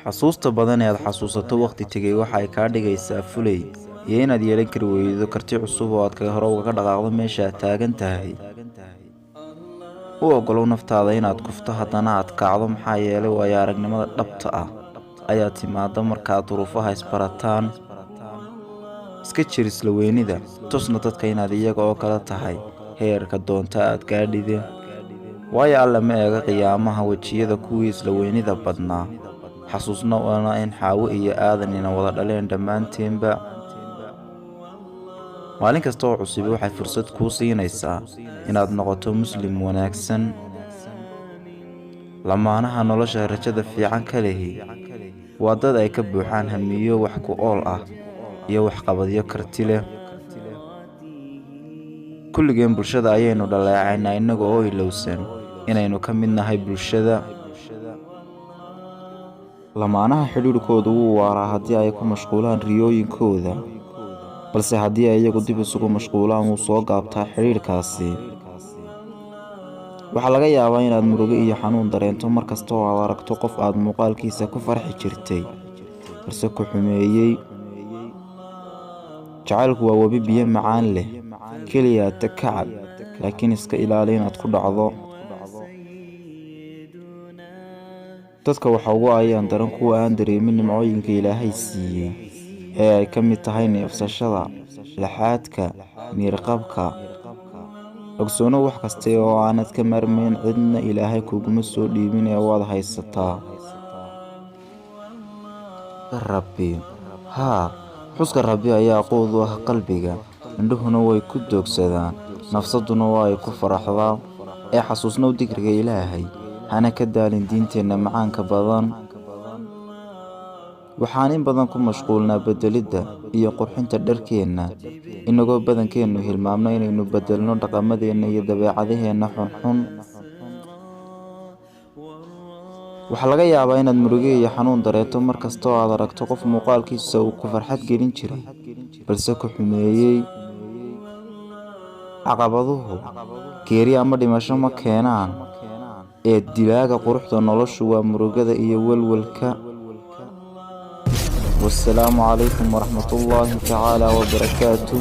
Xasuusta badan ee aad xasuusato wakhti tegay waxa ay kaa dhigaysaa fulay iyo inaad yeelan kari weydo karti cusub oo aad kaga hore ugaga dhaqaaqdo meesha aad taagan tahay. U oggolow naftaada inaad kufto, haddana aad kacdo, maxaa yeelay waayo aragnimada dhabta ah ayaa timaada markaad duruufaha isbarataan. Iska jir isla weynida, tusna dadka inaad iyaga oo kale tahay heerka doonta aad gaadhide, waayo Alle ma eega qiyaamaha wejiyada kuwii isla weynida badnaa. Xasuusna waana in Xaawo iyo Aadan ina wada dhaleen dhammaanteenba. Maalin kasta oo cusubi waxay fursad kuu siinaysaa inaad noqoto Muslim wanaagsan. Lamaanaha nolosha rajada fiican ka lihi waa dad ay ka buuxaan hamiyo wax ku ool ah iyo waxqabadyo karti leh. Kulligeen bulshada ayaynu dhaleecaynaa innaga oo ilowsan inaynu ka mid nahay bulshada. Lamaanaha xidhiidhkoodu wuu waaraa haddii ay ku mashquulaan riyooyinkooda, balse haddii ay iyagu dib isugu mashquulaan, wuu soo gaabtaa xidhiidhkaasi. Waxaa laga yaabaa inaad murugo iyo xanuun dareento mar kasta oo aad aragto qof aad muuqaalkiisa ku farxi jirtay balse ku xumeeyey. Jacaylku waa webi biyo macaan leh, keliya tag ka cab, laakiin iska ilaali inaad ku dhacdo. Dadka waxa ugu ayaan daran kuwa aan dareemin nimcooyinka Ilaahay siiyey ee ay ka mid tahay neefsashada, laxaadka, miirqabka. Ogsoonow, wax kasta oo aanad ka maarmayn cidna Ilaahay kuguma soo dhiibin ee waad haysataa. Rabbi haa, xuska Rabbi ayaa quud u ah qalbiga, indhuhuna way ku doogsadaan, nafsaduna waa ay ku faraxdaa. Ee xasuusnow dikriga Ilaahay, hana ka daalin diinteenna macaanka badan. Waxaan in badan ku mashquulnaa beddelidda iyo qurxinta dharkeenna, inagoo badankeennu hilmaamno inaynu beddelno dhaqamadeenna iyo dabeecadaheenna xunxun. Waxaa laga yaabaa inaad murugo iyo xanuun dareento mar kasta oo aad aragto qof muuqaalkiisa uu ku farxad gelin jiray balse ku xumeeyey. Caqabaduhu geeri ama dhimasho ma keenaan, ee dilaaga quruxda noloshu waa murugada iyo walwalka. Wassalaamu calaykum waraxmatullaahi tacaala wabarakaatuh.